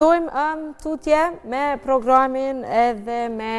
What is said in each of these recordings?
Vazhdojmë tutje me programin edhe me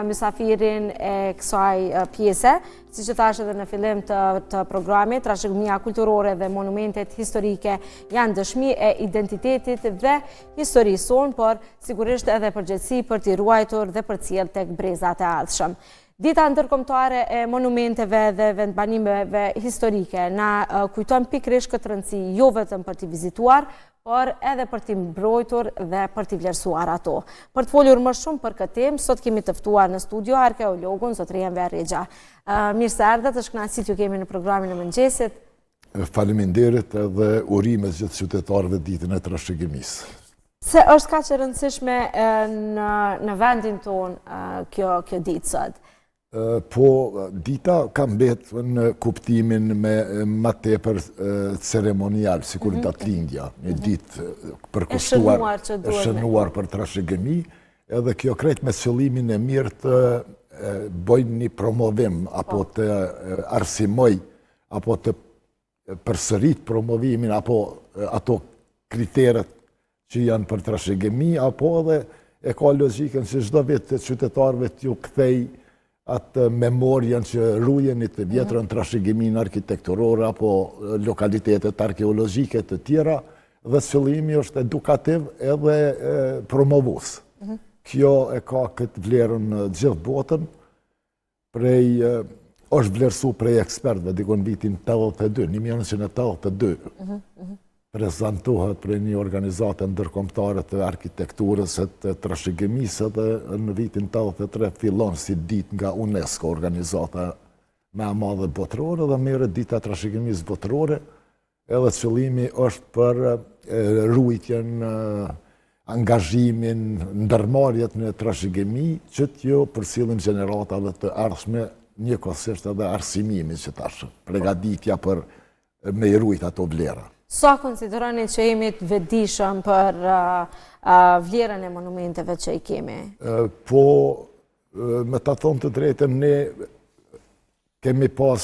mysafirin e kësaj pjese. Siç e thashë edhe në fillim të, të programit, trashëgimia kulturore dhe monumentet historike janë dëshmi e identitetit dhe historisë sonë, por sigurisht edhe përgjegjësi për t'i ruajtur dhe përcjellë tek brezat e ardhshëm. Dita ndërkombëtare e monumenteve dhe vendbanimeve historike na kujton pikërisht këtë rëndësi jo vetëm për t'i vizituar, por edhe për t'i mbrojtur dhe për t'i vlerësuar ato. Për të folur më shumë për këtë temë, sot kemi të ftuar në studio arkeologun zotëri Enver Rexha. Mirë se erdhët, është kënaqësi t'ju kemi në programin e mëngjesit. Faleminderit edhe urime gjithë qytetarëve ditën e trashëgimisë. Pse është kaq e rëndësishme në, në vendin tonë kjo, kjo ditë sot? Po, dita ka mbet në kuptimin me ma tepër ceremonial, sikur mm -hmm. datëlindja, një mhm. ditë përkushtuar, e shënuar për trashëgimi, edhe kjo krejt me qëllimin e mirë të bëjnë një promovim, apo po. të arsimoj, apo të përsërit promovimin apo ato kriteret që janë për trashëgimi, apo edhe e ka logjikën që çdo vit të qytetarëve t'ju kthej atë memorien që rujeni të vjetrën mhm. trashëgiminë arkitekturore apo lokalitetet arkeologjike të tjera, dhe qëllimi është edukativ edhe promovues. Mhm. Kjo e ka këtë vlerën në gjithë botën, prej është vlerësu prej ekspertëve diku në vitin 82, 1982, mhm, mhm. prezantohet prej një organizate ndërkombëtare të arkitekturës e të trashëgimisë dhe në vitin 83 fillon si ditë nga UNESCO, organizata ma e madhe botërore dhe merret dita e trashëgimisë botërore Edhe qëllimi është për rujtjen, angazhimin, ndërmarrjet në trashëgimi, që t'ju përcillim gjeneratave të ardhshme njëkohësisht edhe arsimimin që tash, pregaditja për me i rujt ato vlera. Sa konsideroni që jemi të vetëdijshëm për vlerën e monumenteve që i kemi? Po, me ta thonë të drejtën, ne Kemi pas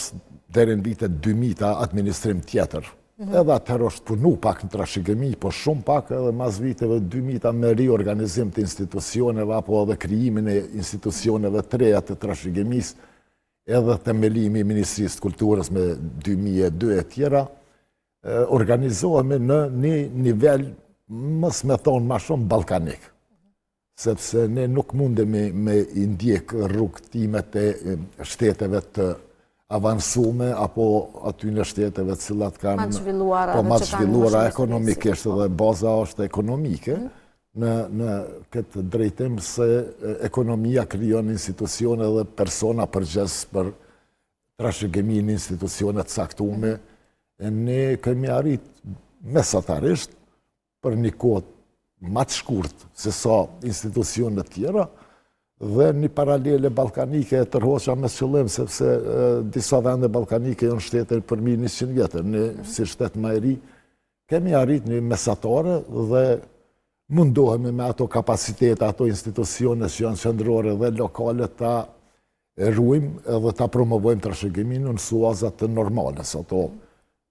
deri në vitet 2000-ta administrim tjetër. Mhm. Edhe atëherë është punu pak në trashëgimi, po shumë pak edhe mas viteve 2000-ta me riorganizim të institucioneve apo edhe krijimin e institucioneve të reja të trashëgimisë, edhe themelimi i Ministrisë të Kulturës me 2002 e tjera, organizohemi në një nivel, mos me thonë ma shumë, ballkanik. sepse ne nuk mundemi me i ndjek rrugëtimet e shteteve të avansume apo atyne shteteve të cilat kanë ma të zhvilluara, po, ma të zhvilluara ekonomikisht dhe baza është ekonomike mhm. në në këtë drejtim se ekonomia krijon institucione dhe persona përgjegjës për trashëgiminë institucione të caktume mhm. e ne kemi arrit mesatarisht për një kohë ma të shkurt se sa institucionet tjera, dhe një paralele ballkanike e tërhoqa me qëllim, sepse disa vende ballkanike janë shtete përmi 100 vjetër, ne si shtet ma i ri, kemi arrit një mesatare dhe mundohemi me ato kapacitete, ato institucione që janë qendrore dhe lokale ta rujmë edhe ta promovojmë trashëgiminë në suaza të normales, ato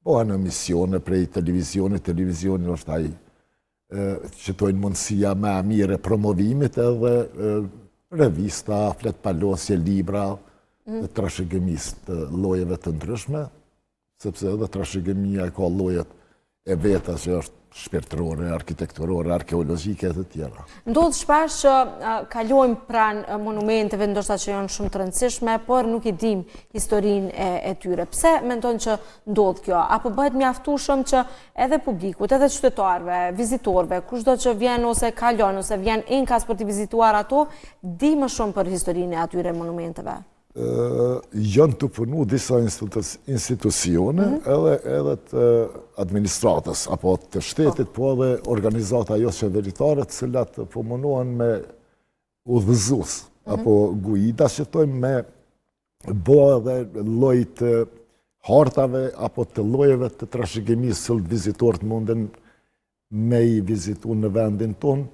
Bëhen emisione prej televizionit, televizioni është ai që tojnë mundësia ma e mirë e promovimit edhe revista, fletëpalosje, libra mhm. të trashëgimisë të llojeve të ndryshme, sepse edhe trashëgimia e ka llojet e veta që është shpirtërore, arkitekturore, arkeologjike e të tjera. Ndodh shpesh që kalojmë pranë monumenteve, ndoshta që janë shumë të rëndësishme, por nuk i dimë historinë e, e tyre. Pse mendon që ndodh kjo? Apo bëhet mjaftueshëm që edhe publikut, edhe qytetarëve, vizitorëve, kushdo që vjen ose kalon ose vjen enkas për t'i vizituar ato, di më shumë për historinë e atyre monumenteve? Janë tu punu disa institucione mhm. edhe edhe të administratës apo të shtetit, po, po edhe organizata joqeveritare të cilat po mundohen me udhëzues mhm. apo guida që thojmë me bo edhe lloj të hartave apo të llojeve të trashëgimisë të cilët vizitorët munden me i vizitu në vendin tonë,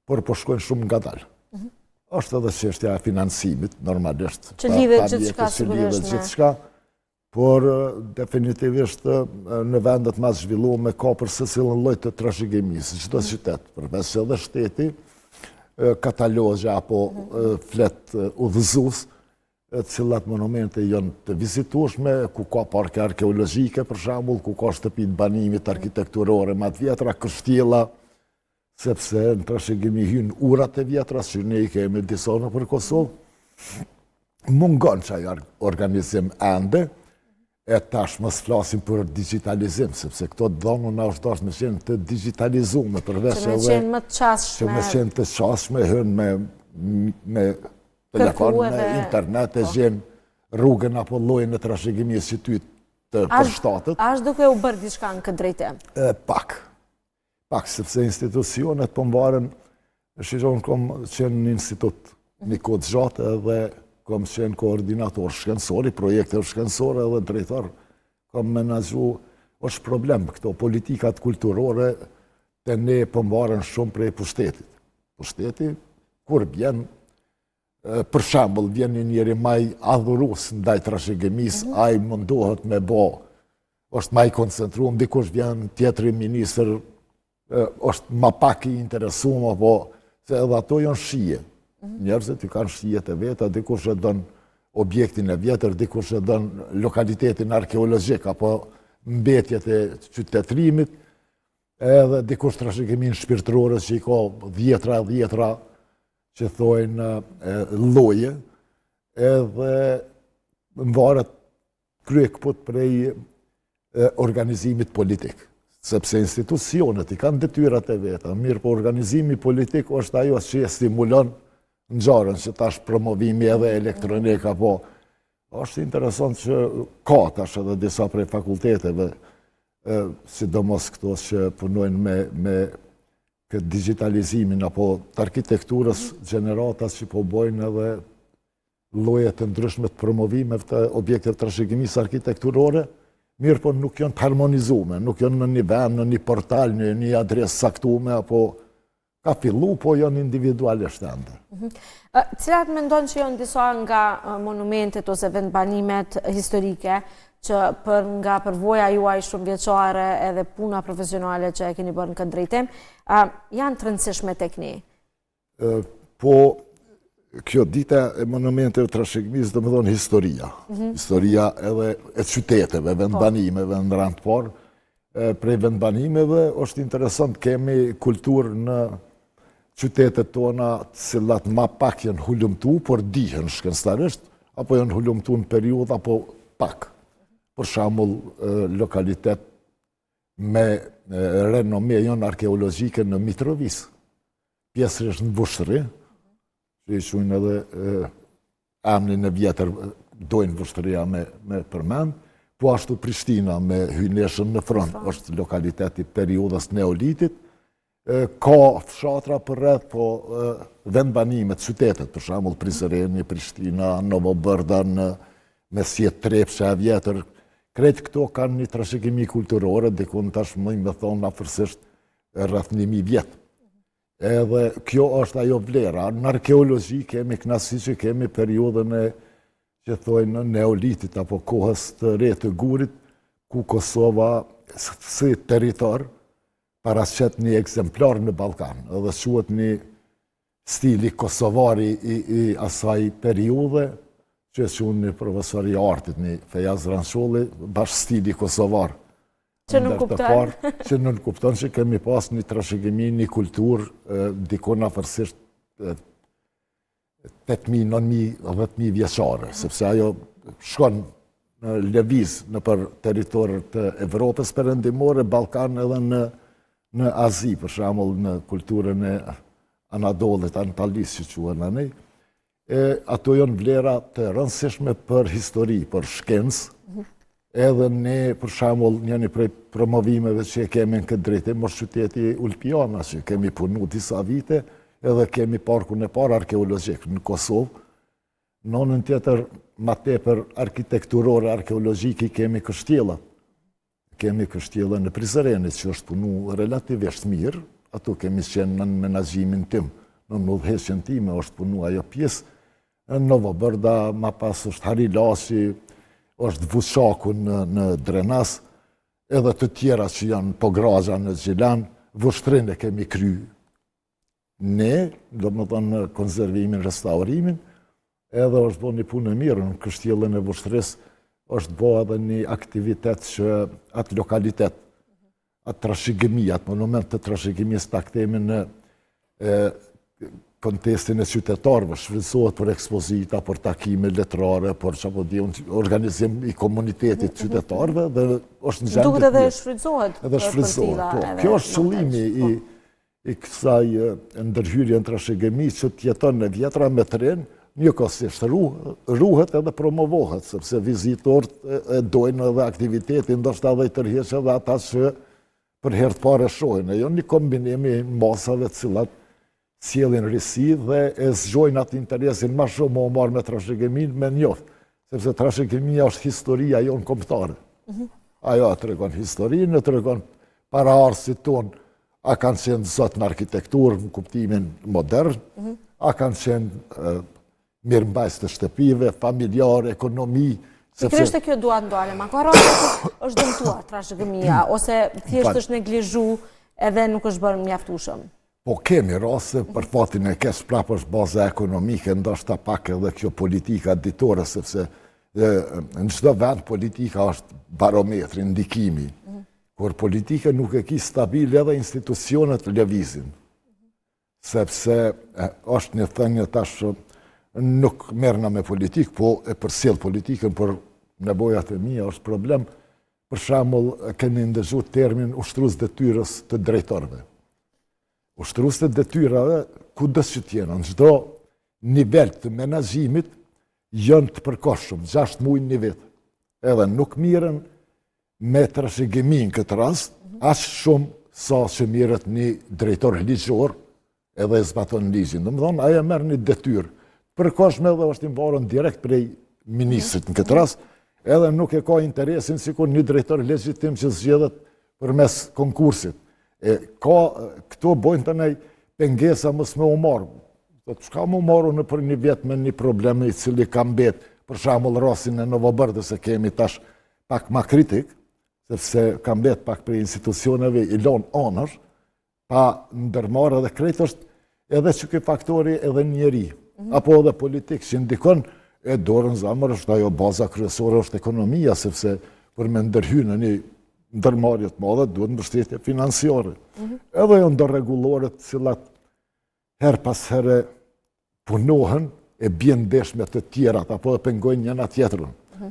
por po shkojnë shumë ngadalë. Mm Është edhe çështja e financimit, normalisht. Që lidhet gjithçka, sigurisht. Që lidhet gjithçka. Por, definitivisht, në vendet ma të zhvillume ka për secilën lloj të trashëgimisë, çdo qytet, përveç edhe shteti, katalogje apo fletë udhëzues, cilat monumente janë të vizitueshme, ku ka parke arkeologjike, për shembull, ku ka shtëpi të banimit arkitekturore ma të vjetra, kështjella, sepse në trashëgimi hynë urat e vjetra, që ne i kemi disa nëpër Kosovë, mungon qaj organizim ende, e tash mos flasim për digitalizim, sepse këto të dhona është dashtë me qenë të digitalizume, përveç edhe... Që me qenë më të qasshme. Që me qenë të qasshme, hyn me, me telefon, me internet, e po. gjen rrugën apo llojin e trashëgimisë që ty të përshtatet. A është duke u bërë diçka në këtë drejtim? Pak. Pak, sepse institucionet po mvaren, shiko unë kom qenë në institut një kohë të gjatë edhe kom qenë koordinator shkencor i projekteve shkencore edhe drejtor, kom menaxhu, është problem këto politikat kulturore te ne po mvaren shumë prej pushtetit. Pushteti, kur vjen, për shembull, vjen një njeri ma i adhurus ndaj trashëgimisë, mm -hmm. ai mundohet me bo, është ma i koncentrum, dikush vjen tjetri ministër, është ma pak i interesum, apo se edhe ato janë shije. Mm -hmm. Njerëzit i kanë shijet e veta, dikush e don objektin e vjetër, dikush e don lokalitetin arkeologjik, apo mbetjet e qytetërimit, edhe dikush trashëgiminë shpirtërore që i ka dhjetra e dhjetra që thojnë lloje, edhe mvaret kryekëput prej organizimit politik, sepse institucionet i kanë detyrat e veta, mirëpo organizimi politik është ajo që e stimulon ngjarjen, që tash promovimi edhe elektronik, apo është interesant që ka tash edhe disa prej fakulteteve, sidomos këto që punojnë me, me këtë digitalizimin apo të arkitekturës gjeneratat që po bojnë edhe lloje të ndryshme të promovimeve të objekteve të trashëgimisë arkitekturore, mirëpo nuk janë të harmonizume, nuk janë në një vend, në një portal, në një adresë caktume, apo ka fillu, po janë individualisht ende. Mhm. Cilat mendon që janë disa nga monumentet ose vendbanimet historike që për nga përvoja juaj shumëvjeçare edhe puna profesionale që e keni bërë në këtë drejtim, janë të rëndësishme tek ne? Po, kjo dita e monumenteve të trashëgimisë, domethonë historia. Mhm. Historia edhe e qyteteve, po. vendbanimeve në rend të parë. Prej vendbanimeve është interesant kemi kulturë në qytetet tona të cilat ma pak janë hulumtu, por dihen shkencëtarisht, apo janë hulumtu në periudha, apo pak. Për shembull, lokalitet me renome janë arkeologjike në Mitrovicë, pjesërisht në Vushtrri, që i qujnë edhe emnin e vjetër, dojnë Vushtrria me, me përmend, po ashtu Prishtina me Hyjneshën në Fron, është lokalitet i periudhës neolitit, ka fshatra përreth, po vendbanimet, qytetet, për shembull Prizreni, Prishtina, Novobërda në mesjetë Trepça e vjetër, krejt këto kanë një trashëgimi kulturore, dikun tash muj me thonë afërsisht rreth 1000 vjet. Edhe kjo është ajo vlera. Në arkeologji kemi knaqësi që kemi periudhën e që thojnë neolitit apo kohës të re të gurit, ku Kosova si territor paraqet një ekzemplar në Ballkan, edhe quhet një stili kosovar i, i asaj periudhe, që e qun një profesor i artit, një Fejaz Rançolli, bash stili kosovar. Që nënkupton? Që nënkupton që kemi pas një trashëgimi, një kulturë, dikun afërsisht 8.000, 9.000, 10.000 vjeçare, sepse ajo shkon në lëviz nëpër territoret të Evropës perëndimore, Ballkan edhe në, në Azi, për shembull në kulturën e Anadollit, Antalisë që quhen anej, e ato janë vlera të rëndësishme për histori, për shkencë, mhm. edhe ne, për shembull, njëni prej promovimeve që e kemi në këtë drejtim, është qyteti Ulpiana, që kemi punu disa vite, edhe kemi parkun e parë arkeologjik në Kosovë, në anën tjetër, ma tepër arkitekturore, arkeologjike, kemi kështjellat. Kemi kështjellën e Prizrenit, që është punu relativisht mirë, ato kemi qenë nën menaxhimin tim, nën udhëheqjen time është punu ajo pjesë, në Novobërda, ma pas është Harilasi, është Vuçaku në, në Drenas, edhe të tjera që janë Pograza në Gjilan, Vushtrrinë e kemi kry ne, domethonë konservimin, restaurimin, edhe është bo një punë e mirë në kështjellën e Vushtrrisë, është bo edhe një aktivitet që atë lokalitet, atë trashëgimi, atë monument të trashëgimisë ta kthejmë në kontestin e qytetarëve, shfrytëzohet për ekspozita, për takime letrare, për ça po di unë, organizim i komunitetit mhm. qytetarëve dhe është në gjendje. Duket edhe shfrytëzohet. Edhe shfrytëzohet, po. Kjo është qëllimi i po. i kësaj ndërhyrje në trashëgimi që të jeton e vjetra me të rinë, njëkohësisht ruhet edhe promovohet, sepse vizitorët e dojnë edhe aktivitetin, ndoshta edhe i tërheq edhe ata që për herë të parë e shohin. E jo një kombinim i masave të cilat sjellin risi dhe e zgjojnë atë interesin ma shumë me u marrë me trashëgiminë me njoftë, sepse trashëgimia është historia jonë kombëtare. Mhm. Ajo e tregon historinë, e tregon paraardhësit tonë, a kanë qenë zot në arkitekturë në kuptimin modern, mhm. a kanë qenë mirëmbajtës të shtëpive, familjarë, ekonomi, sepse... Pikërisht te kjo dua të ndalem, a ka raste që është dëmtuar trashëgimia, ose thjesht është neglizhu edhe nuk është bërë mjaftueshëm? Po kemi raste, për fatin e keq, prapë është baza ekonomike, ndoshta pak edhe kjo politika ditore, sepse në çdo vend politika është barometri, ndikimi. Mhm. Kur politikën nuk e ki stabile edhe institucionet lëvizin. Sepse është një thënie tash nuk merrna me politikë, po e përcjell politikën për nevojat e mia, është problem. Për shembull, keni ndëgju termin ushtrues detyrës të drejtorëve. Ushtrues të detyrave, kudo që të jenë, në çdo nivel të menaxhimit, janë të përkohshëm, 6 muaj një vit. Edhe nuk mirren me trashëgiminë këtë rast, aq shumë sa që mirret një drejtor ligjor edhe e zbaton ligjin. Domethonë, ai e merr një detyrë përkohshme edhe është i varun direkt prej ministrit në këtë rast, edhe nuk e ka interesin sikur një drejtor legjitim që zgjedhet përmes konkursit. E ka, këto bojnë të nej pengesa mos me u marrë. Po çka m'u marrë unë për një vjet me një problem i cili ka mbet, për shembull rastin e Novobërdës e kemi tash pak ma kritik, sepse ka mbet pak prej institucioneve i lonë anash, pa ndërmarrë edhe krejt është edhe që ky faktori edhe njeri, mm -hmm. apo edhe politik që ndikon e dorën n'zemër është ajo baza kryesore është ekonomia, sepse për me ndërhy në një ndërmarrje të madhe duhet mbështetje financiare. Mm -hmm. Edhe janë do rregullore të cilat herë pas here punohen e bien ndesh me të tjerat, apo e pengojnë njëna tjetrën. Mhm.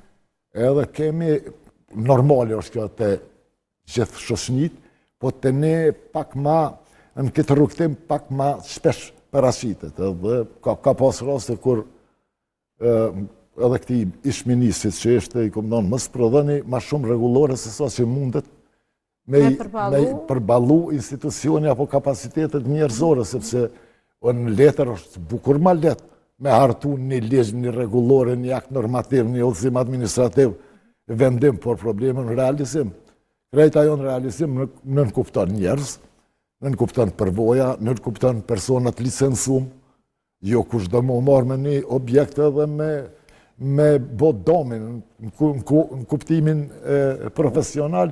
Edhe kemi, normale është kjo te gjithë shoqnitë, po te ne pak ma, në këtë rrugëtim pak ma shpesh paraqitet, edhe ka, ka pas raste kur edhe këtij ish ministrit që ishte i kom thonë, mos prodhoni ma shumë rregullore se sa që mundet me, me përballu institucioni apo kapacitetet njerëzore, sepse në letër është bukur ma lehtë me hartu një ligj, një rregullore, një akt normativ, një udhëzim administrativ, vendim, por problemi në realizim. Krejt ajo në realizim nënkupton njerëz, nënkupton përvoja, nënkupton persona të licencum, Jo kushdo me u marrë me një objekt edhe me, me bo domin në, në kuptimin e, profesional,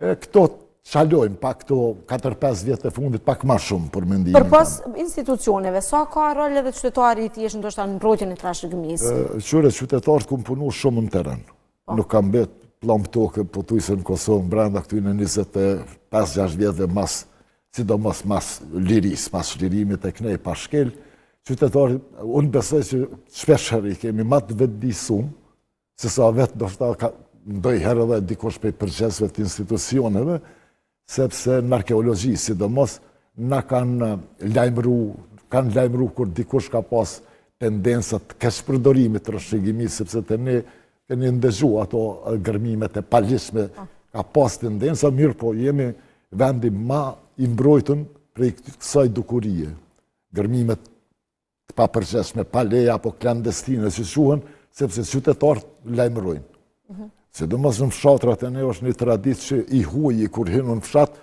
e këto çalojmë pak këto 4-5 vjet e fundit, pak ma shumë për mendimin. Përpos institucioneve, sa ka rol edhe qytetari i thjeshtë ndoshta në mbrojtjen e trashëgimisë? Qyre, qytetarët kom punu shumë në teren. Po. Nuk ka mbet pllambë toke pothuajse në Kosovë brenda këtyne 25-6 vjetëve mas sidomos mas lirisë, mas çlirimit e knej pa shkel, qytetarët, unë besoj që shpeshherë i kemi ma të vetëdijsum, se sa vetë ndoshta ka ndonjëherë edhe dikush prej përgjegjësve të institucioneve, sepse në arkeologji, sidomos, na kanë lajmëru, kanë lajmëru kur dikush ka pas tendenca të keqpërdorimit të trashëgimisë, sepse te ne keni ndëgju ato gërmimet e paligjshme, po. ka pas tendenca, mirëpo jemi vendi ma i mbrojtun prej kësaj dukurie. Gërmimet të papërgjegjshme, pa leje apo klandestine, si quhen, sepse qytetarët lajmërojnë. Mhm. Sidomos në fshatrat e ne është një traditë që i huji kur hin në fshat,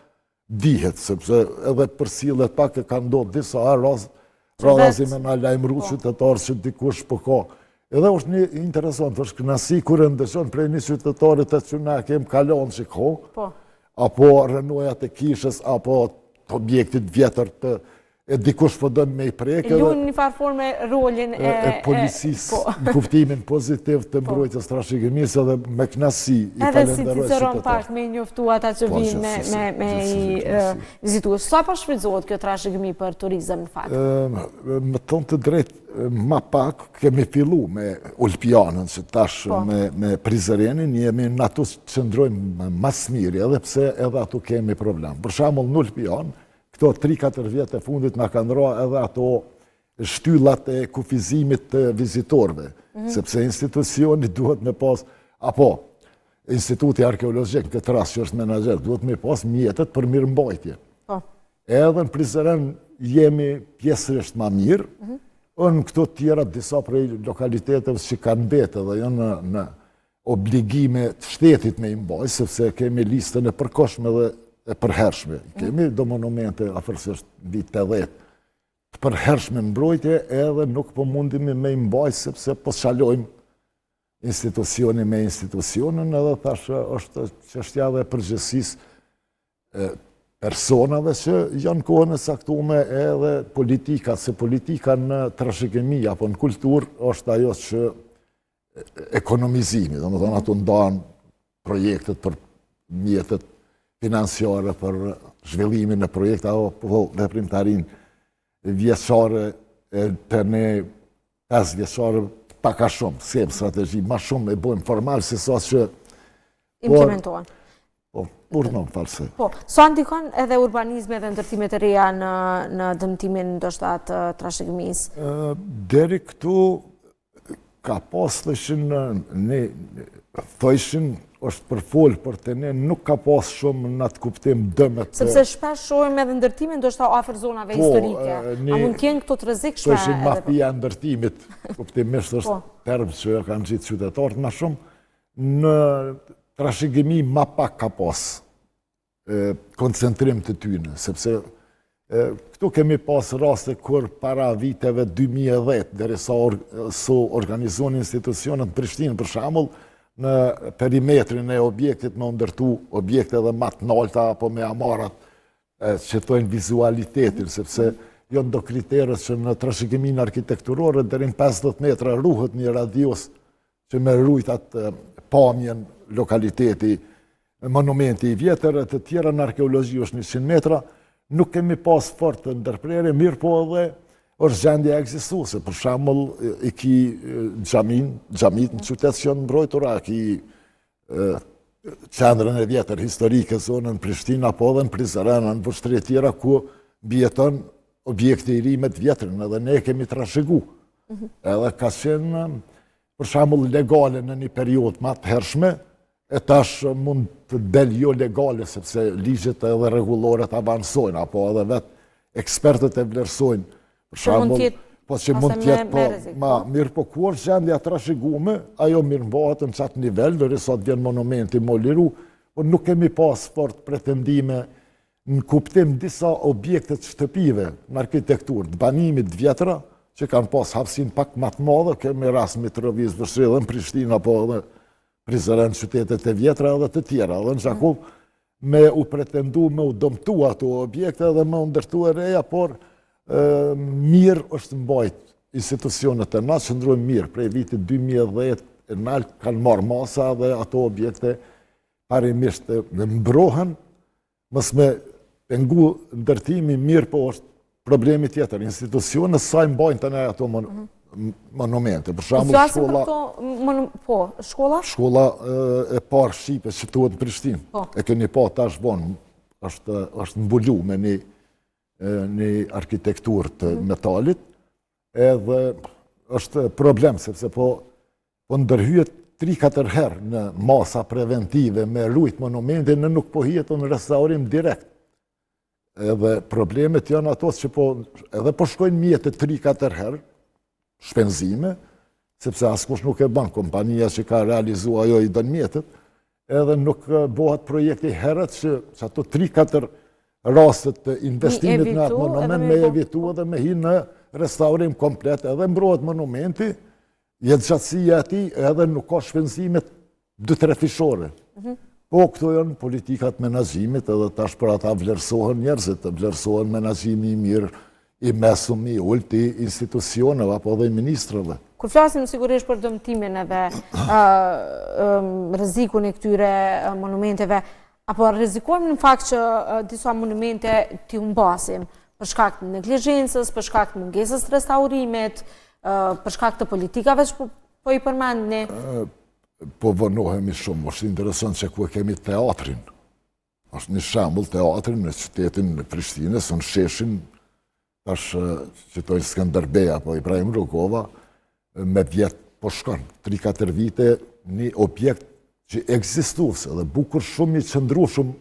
dihet, sepse edhe përcillet pak e ka ndodhë disa herë rast, radhazi me na lajmëru po. qytetarë që dikush po ka. Edhe është një interesant, është kënaqësi kur e ndëgjon prej një qytetari të që na kem kalonë që ko, po. apo rrënojat e kishës, apo të objektit vjetër të e dikush po don me i prek edhe... Lunë një farë forme rolin e... E policisë, po. në kuptimin pozitiv të po. mbrojtjes trashëgimisë edhe me kënaqësi i falenderoj Edhe si ciceron pak me i njoftu ata që po, vinë me, me, i vizitu. Sa po shfrytëzohet kjo trashëgimi për turizëm në fakt? Me thonë të drejtë, ma pak kemi fillu me Ulpianën, që tash po. me, me Prizrenin, jemi në ato qëndrojmë ma s'miri, edhe pse edhe ato kemi problem. Për shembull në Ulpianë, Këto 3-4 vjet e fundit na kanë ra edhe ato shtyllat e kufizimit të vizitorëve, mm -hmm. sepse institucioni duhet me pas, apo Instituti Arkeologjik në këtë rast që është menaxher, duhet me pas mjetet për mirëmbajtje. Po. Edhe në Prizren jemi pjesërisht ma mirë, mm -hmm. në këto tjera disa prej lokaliteteve që kanë mbetë edhe janë në, në obligime të shtetit me i mbajt, sepse kemi listën e përkohshme dhe e përhershme. Mm. Kemi do monumente afërsisht mbi 80 të përhershme në mbrojtje edhe nuk po mundemi me i mbajt, sepse po çalojmë institucioni me institucionin edhe tash është çështja edhe përgjegjësisë personave që janë kohën e caktume edhe politika, se politika në trashëgimi apo në kulturë është ajo që ekonomizimi, domethënë ato ndahen projektet për mjetet financiare për zhvillimin e projekteve apo veprimtarinë vjeçare e të ne 5 vjeçare pak a shumë, s'kem strategji, ma shumë e bojmë formal se sa që implementohen. Po, urdhno, më falë se. Po, sa ndikon edhe urbanizmi edhe ndërtimet e reja në, në dëmtimin ndoshta të trashëgimisë? Deri këtu ka pas thëshin ne thëshin është përfol për të ne nuk ka pas shumë në atë kuptim dëmet. Sepse shpesh shohim edhe ndërtime ndoshta afër zonave po, historike. A mund të jenë këto të rrezikshme? Thëshin mafia e ndërtimit, kuptimisht është po. term që e kanë gjithë qytetarët ma shumë në trashëgimi ma pak ka pas koncentrim të tyne, sepse këtu kemi pas raste kur para viteve 2010, derisa s'u organizun institucionet në Prishtinë, për shembull, në perimetrin e objektit me u ndërtu objekte edhe ma të nalta apo me ia marr atë që thojnë vizualitetin, sepse janë do kritere që në trashëgiminë arkitekturore deri në 50 metra ruhet një radius që me rujt atë pamjen, lokaliteti, monumenti i vjetër e të tjera në arkeologji është 100 metra, nuk kemi pas fort të ndërprerje, mirëpo edhe është gjendja ekzistuese. Për shembull, i ki xhamin, xhamit në qytet që janë mbrojtura, ki qendrën e vjetër historike, zonën Prishtinë, apo edhe në Prizren, në Vushtrri e tjera, ku mbijeton objekti i ri me të vjetrin, edhe ne kemi trashëgu. Mhm. Edhe ka qenë, për shembull, legale në një periudhë ma të hershme, e tash mund të del jo legale, sepse ligjet edhe rregulloret avansojnë, apo edhe vetë ekspertët e vlerësojnë. Për shembull, po që mund të jetë, po, ma po. mirë po ku është gjendja trashëgume, ajo mirëmbahet në qatë nivel, derisa të vjen monumenti m'u liru, po nuk kemi pas fort pretendime në kuptim disa objekte të shtëpive në arkitekturë, të banimit të vjetra, që kanë pas hapësinë pak ma të madhe, kemi rast Mitrovicë, Vushtrri edhe në Prishtinë, apo edhe Prizren qytetet e vjetra edhe të tjera, edhe në Gjakovë, me u pretendu, me u dëmtu ato objekte edhe me u ndërtu e reja, por mirë është mbajt institucionet e na qëndrojnë mirë, prej vitit 2010 e nalt kanë marrë masa dhe ato objekte parimisht mbrohen, mos me pengu ndërtimi mirë, po është problemi tjetër. Institucionet sa i mbajnë të ne ato mhm. monumente. Për shembull, shkolla... Po, shkolla? Shkolla e parë shqipe që thuhet në Prishtinë. Po. E keni pa tash vonë, është, është mbulu me një, një arkitekturë të mhm. metalit, edhe është problem, sepse po, po ndërhyhet 3-4 herë në masa preventive me rujt monumentin, në nuk po hijet në restaurim direkt. Edhe problemet janë ato që po, edhe po shkojnë mjetet 3-4 herë, shpenzime, sepse askush nuk e ban, kompania që ka realizu ajo i don mjetet, edhe nuk bëhet projekti herët që, që ato 3-4 rastet të investimit në atë monument me evitu edhe me hi në restaurim komplet edhe mbrohet monumenti. Jetëgjatësia e tij edhe nuk ka shpenzime dy trefishore. Mhm. Po, këto janë politikat e menaxhimit edhe tash për ata vlerësohen njerëzit, vlerësohen menaxhimi i mirë, i mesëm, i ulët i institucioneve, apo edhe i ministrave. Kur flasim sigurisht për dëmtimin edhe rrezikun e këtyre monumenteve, apo rrezikojmë në fakt që disa monumente t'i humbasim, për shkak të neglizhencës, për shkak të mungesës të restaurimit, për shkak të politikave që po, po i përmendni? Po vonohemi shumë, është interesant që ku e kemi teatrin. Është një shembull teatrin në qytetin e Prishtinës, në sheshin tash që thojnë Skënderbej apo Ibrahim Rugova, me vjet po shkon, 3-4 vite një objekt që ekzistues edhe bukur shumë i qëndrueshëm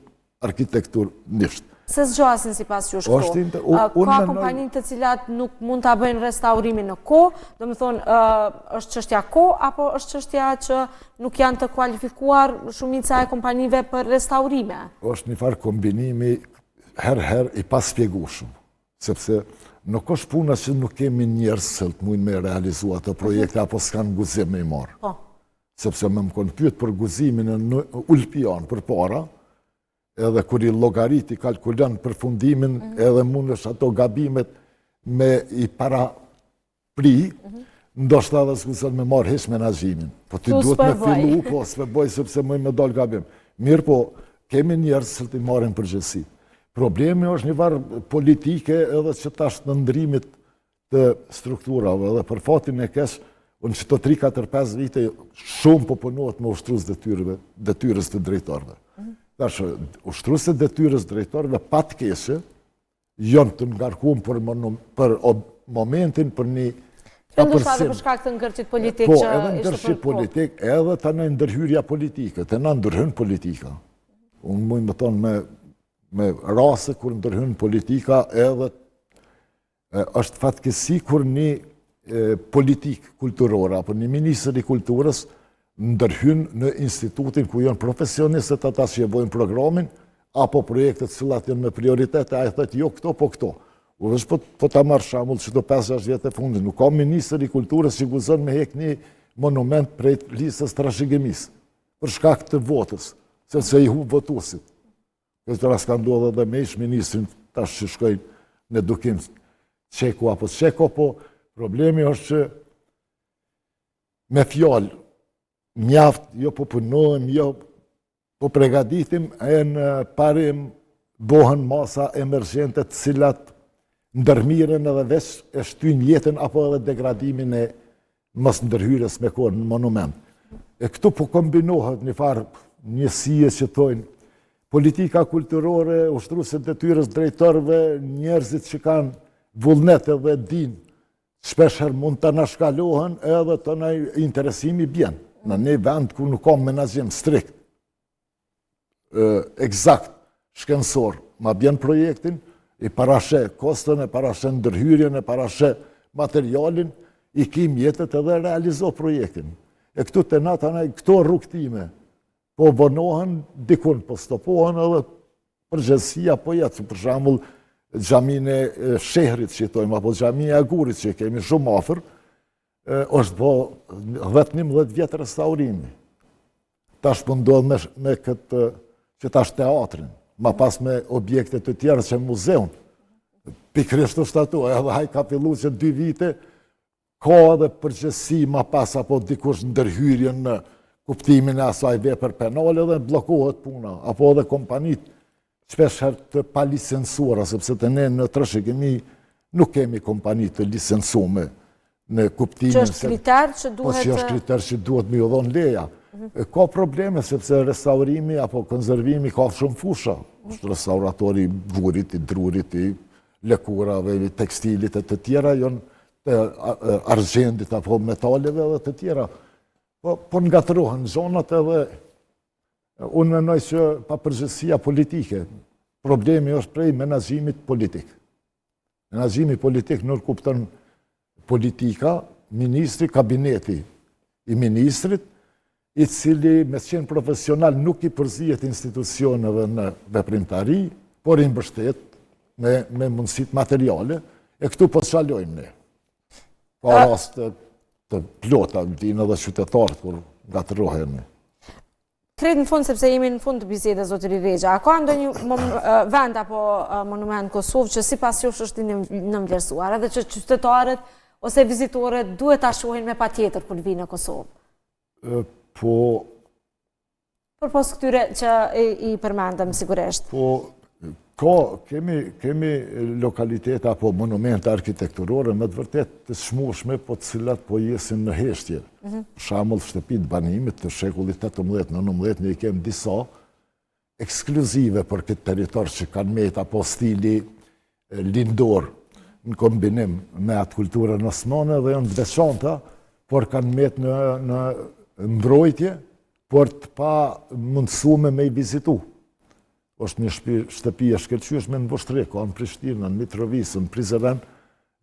arkitekturnisht. Pse zgjasin sipas jush këto? Ka kompani të cilat nuk mund ta bëjnë restaurimin në kohë, domethënë, është çështja kohë, apo është çështja që nuk janë të kualifikuar shumica e kompanive për restaurime? Është një farë kombinimi herë-herë i paspjegushëm, sepse nuk është puna që nuk kemi njerëz që të mujnë me realizu ato projekte, apo s'kanë guxim me i marrë. Po. Sepse me më konë pyet për guximin në Ulpianë përpara, edhe kur i llogarit i kalkulon përfundimin mhm. edhe mundesh ato gabimet me i parapri, mhm. ndoshta edhe s'guxon me marrë hiç menaxhimin. Po ti duhet me fillu, po s'pe boj sepse muj me dalë gabim. Mirëpo, kemi njerëz që t'i marrin përgjegjësitë. Problemi është një farë politike edhe që tash të ndrimit të strukturave dhe për fatin e keq, unë qëto 3, 4, 5 vite shumë po punohet me ushtrues detyrëve, detyrës të drejtorëve. Mhm. Tash, ushtrues të detyrës drejtorëve pa të keqe, janë të ngarkuar për, për momentin për një Kjo ndoshta edhe për shkak të ngërçit politik po, që edhe ngërçi politik, edhe tani ndërhyrja politike, te na ndërhyn politika. Unë muj me thonë me, me raste kur ndërhyn politika edhe është fatkeqësi kur një politikë kulturore apo një ministër i kulturës ndërhyn në institutin ku janë profesionistët ata që e bojnë programin apo projektet të cilat janë me prioritet e ai thotë jo këto po këto. U veç po, po ta marr shembull qëto 5-6 vjet e fundit, nuk ka ministër i kulturës që guxon me hek një monument prej listës trashëgimisë për shkak të votës, sepse i hup votuesit. Këtë rast ka ndodhë edhe me ish ministrin tash që shkoi në edukim Çeku apo Çeko, po problemi është që me fjalë mjaft, jo po punojmë, jo po pregaditim, e në parim bohen masa emergjente të cilat ndërmirren edhe veç e shtyjnë jetën apo edhe degradimin e mos ndërhyrjes me kohë në monument. E këtu po kombinohet një farë njësie që thojnë politika kulturore, ushtrues të detyrës drejtorëve, njerëzit që kanë vullnet edhe din, shpeshherë mund të anashkalohen edhe të në interesimi bjen. Në një vend ku nuk ka menaxhim strikt, ekzakt, shkencor, ma bjen projektin, i parasheh koston, e parasheh ndërhyrjen, e parasheh materialin, i ki mjetet edhe realizo projektin. E këtu te na tani, këto rrugëtime, po vonohen, dikun po stopohen edhe përgjegjësia po jetë, për shembull, xhaminë e shehrit që i thojmë, apo xhaminë e Agurit që e kemi shumë afër, është bo 10-11 vjet restaurimi. Tash po ndodh me, me këtë, që tash teatrin, ma pas me objekte të tjera që muzeun. Pikërisht është ato, edhe ai ka fillu që dy vite, ka edhe përgjegjësi ma pas apo dikush ndërhyrjen në kuptimin e asaj vepër penale dhe bllokohet puna, apo edhe kompanitë shpeshherë të palicensuara, sepse te ne në trashëgimi nuk kemi kompani të licensume në kuptimin se... Që është kriter që duhet... Po që është kriter që duhet me ju dhonë leja. Mhm. Ka probleme, sepse restaurimi apo konservimi ka shumë fusha. Mhm. është restauratori i gurit, i drurit, i lëkurave, i tekstilit e të tjera, janë të argjendit apo metaleve dhe të tjera. Po, po ngatërrohen zonat edhe Unë mendoj që papërgjegjësia politike, problemi është prej menaxhimit politik. Menaxhimi politik nuk kupton politika, ministri, kabineti i ministrit, i cili me qenë profesional nuk i përzihet institucioneve në veprimtari, por i mbështet me, me mundësitë materiale, e këtu po çalojmë ne. Ka raste. Të plota, vijnë edhe qytetarët kur ngatërrohemi. Krejt në fund, sepse jemi në fund të bisedës, zotëri Rexha, a ka ndonjë vend apo monument në Kosovë që sipas jush është i nënvlerësuar, edhe që qytetarët ose vizitorët duhet ta shohin me patjetër kur vijnë në Kosovë? Po, Përpos këtyre që i përmendëm, sigurisht. Po, ka, kemi, kemi lokalitete apo monumente arkitekturore me të vërtetë të çmueshme, po të cilat po jesin në heshtje. Mm -hmm. Shembull, shtëpitë e banimit të shekullit 18-19, ne i kemi disa ekskluzive për këtë territor që kanë met apo stili lindor në kombinim me atë kulturën osmane dhe janë të veçanta, por kanë met në, në mbrojtje, por të pamundësume me i vizitu. është një shpi, shtëpi e shkëlqyeshme në Vushtrri, ka në Prishtinë, në Mitrovicë, në Prizren,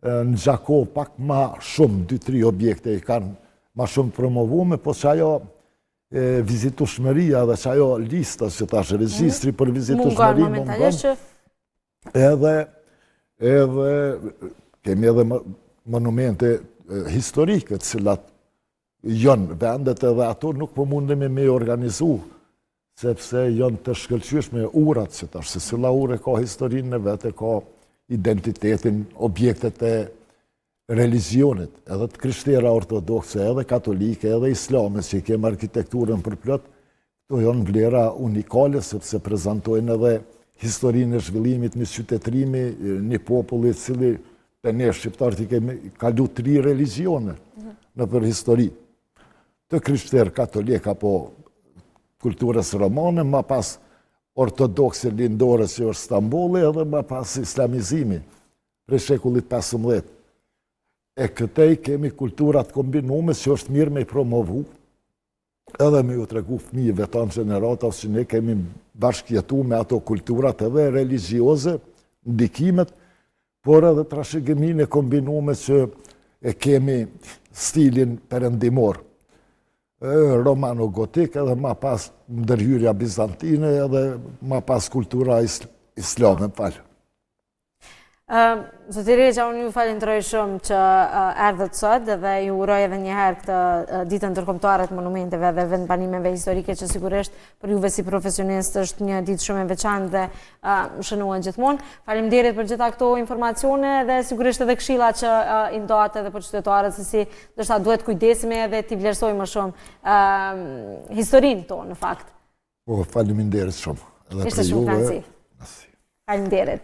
në Gjakovë pak ma shumë, 2-3 objekte i kanë ma shumë promovume, po që ajo vizitushmëria dhe që ajo lista, që tash, regjistri për vizitushmëri, mungon, edhe, edhe, kemi edhe monumente historike, të cilat Janë vendet edhe ato nuk po mundemi me i organizu, sepse janë të shkëlqyeshme urat që tash, secila urë e ka historinë e vet, e ka identitetin, objektet e religjionit, edhe të krishtera ortodokse, edhe katolike, edhe islame, që i kemë arkitekturën përplot, Këto janë vlera unikale, sepse prezantojnë edhe historinë e zhvillimit një qytetërimi, një populli i cili te ne shqiptarët i kemi kalu tri religjione mhm. nëpër histori. Të krishterë katolik apo kulturës romane, ma pas ortodokse lindore që është Stambolli edhe ma pas islamizimi prej shekullit 15. E këtej kemi kulturat kombinume që është mirë me i promovu, edhe me ju tregu fëmijëve tanë gjeneratave që ne kemi bashkëjetu me ato kulturat edhe religjioze, ndikimet, por edhe trashëgiminë e kombinume që e kemi stilin perëndimor, romano-gotik edhe ma pas ndërhyrja bizantine edhe ma pas kultura islame, falë. Zoti Rexha, unë ju falenderoj shumë që erdhët sot dhe ju uroj edhe një herë këtë ditën ndërkombëtare të monumenteve dhe vendbanimeve historike që sigurisht për juve si profesionist është një ditë shumë e veçantë dhe shënohet gjithmonë. Faleminderit për gjitha këto informacione dhe sigurisht edhe këshilla që i ndatë edhe për qytetarët se si ndoshta duhet kujdesemi edhe t'i vlerësojmë më shumë historinë tonë në fakt. Po, faleminderit shumë. Edhe Ishte shumë kënaqësi. Faleminderit.